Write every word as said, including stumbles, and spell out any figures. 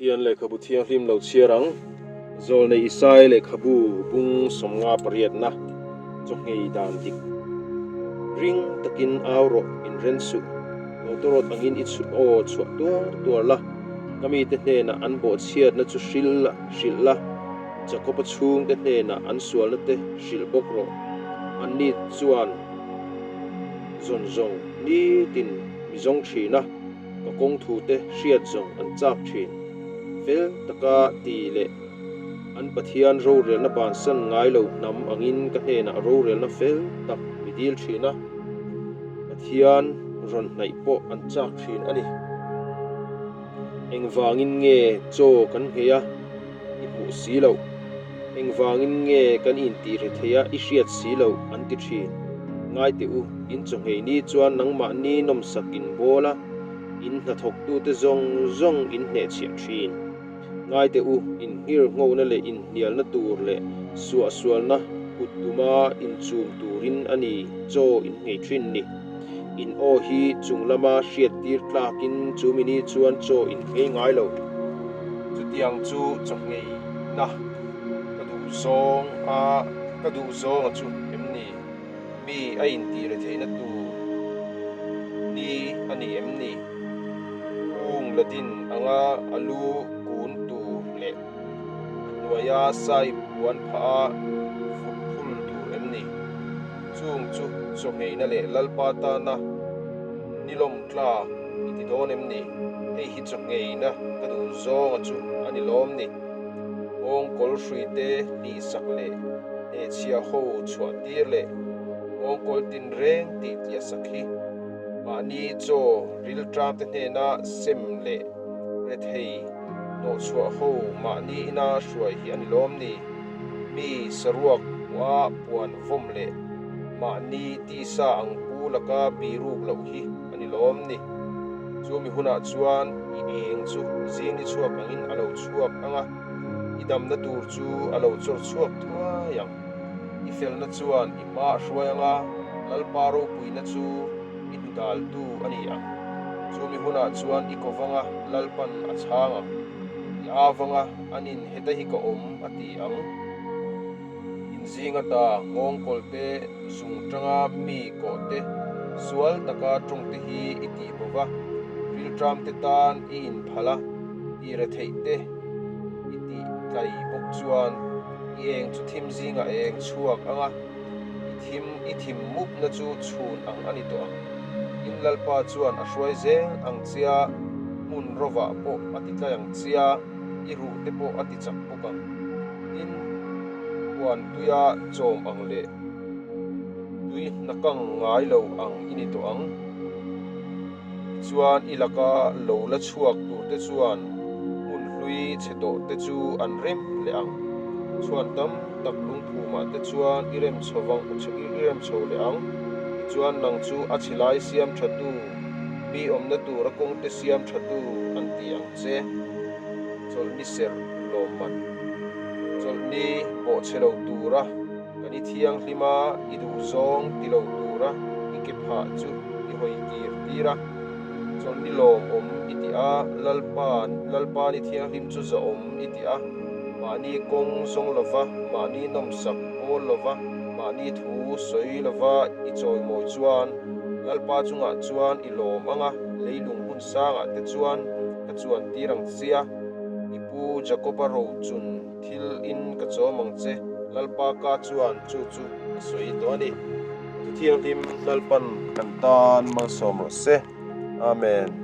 Hian lehkhabu thianghlim lo chhiar ang. Zawlnei Isai lehkhabu bung sawmnga pariatna. Chawhmeh dan dik. Ring takin au rawh, inren suh. Motor awt angin i chhu-, aw chhuah tuar tuar la. Ka mite hnena an bawhchhiatna chu hril la, hrilh la. Jakoba chhungte hnena an sualna te hrilh bawk rawh. Anni chuan zawn zawng nitin mi zawng ṭhin a, ka kawng thu te hriat zawng an chak ṭhin. Fel taka ti leh an Pathian rorelna bansan ngai lo hnam angin ka hnena rorelna fel tak mi dil ṭhin a, Pathian rawn hnaih pawh an chak ṭhin a ni. Engvangin nge chaw kan nghei a, i hmuh si lo? Engvangin nge kan intih hre thei a, i hriat si lo? An ti ṭhin. Ngai teh u, in chawhmeh ni chuan nangmahni nawmsak in bawl a, in hnathawktute zawng zawng in hnehchhiah ṭhin. Ngai teh u, in nghirnghona leh in hnialna tur leh suahsualna kut tuma inchum turin a ni chaw in nghei ṭhin ni. In aw hi chung lama hriattir tlakin chu mi ni chuan chaw in nghei ngai lo. Chutiang chu chawhmehna ka duh zawng a, ka duh zawnga chu em ni? Mi a intih hre theihna tur ni a ni em ni? Hung la din anga a lu kun tur leh hnuaia sai puan pha a fut phul tur em ni? Chung chu chawhmehna leh Lalpa tana ni lawm tlak i ti dawn em ni? Hei hi chawhmehna ka duh zawnga chu a ni lawm ni. Ngawngkawl hruite hlihsak leh hnehchhia ho chhuahtir leh ngawngkawl tinreng tih tliahsak hi mahni chaw rilṭamte hnena sem leh rethei nawhchhuah ho mahni ina hruai hi a ni lawm ni? Mi saruak hmuha puan vawm leh mahni tisa ang pu laka biruk loh hi a ni lawm ni? Chu mi hunah chuan i eng chu zing ni chhuak angin a lo chhuak ang a, i damna tur chu a lo chawr chhuak thuai ang. I felna chuan i hma a hruai ang a, Lalpa ropuina chu i hnudaltu a ni ang. Chu mi hunah chuan i ko vang a, Lalpan a chhang ang. I au vang a, an inheta hi ka awm a ti ang. In zing ata ngawngkawlte zung ṭanga mi kawhte sual taka ṭawngte hi i tih bo va, rilṭamte tan i inphal a, i retheihte i tih tlai bawk chuan i eng chu thim zinga eng chhuak ang a, i thim, i thim mupna chu chhun ang a ni tawh ang. In Lalpa chuan a hruai zel ang che a, hmun rovah pawh a ti tlai ang che a, i ruhte pawh a ti chak bawk ang. In puan tuia chawm ang leh tui hnakang ngai lo ang i ni tawh ang. Chuan i laka lo la chhuak turte chuan hmun hlui chhe tawhte chu an rem leh ang. Chhuan tam tak lungphumahte chuan i rem chho vang, i rem chho leh ang. Chuan nang chu a chhe lai siam ṭhatu, mi awmna tura kawngte siam ṭhatu an ti ang che. Chawlhni serh lawmman. Chawlhni bawhchhe lo tura, kan i thianghlima i duh zawng ti lo tura i ke phah chu i hawi tir tir a. Chawlhni lawmawm i ti a, Lalpa, Lalpa ni thianghlim chu zahawm i ti a. Mahni kawng zawng lova, mahni nawmsak bawl lova, mahni thu sawi lova i chawimawi chuan Lalpa chungah chuan i lawm ang a, leilung hmun sangah te chuan ka chuan tir ang che a. I pu Jakoba ro chun thil in ka chawm ang che, Lalpa ka chuan chu chu a sawi tawh a ni. Thu thianghlim Lalpan kan tan malsawm rawh se. Amen.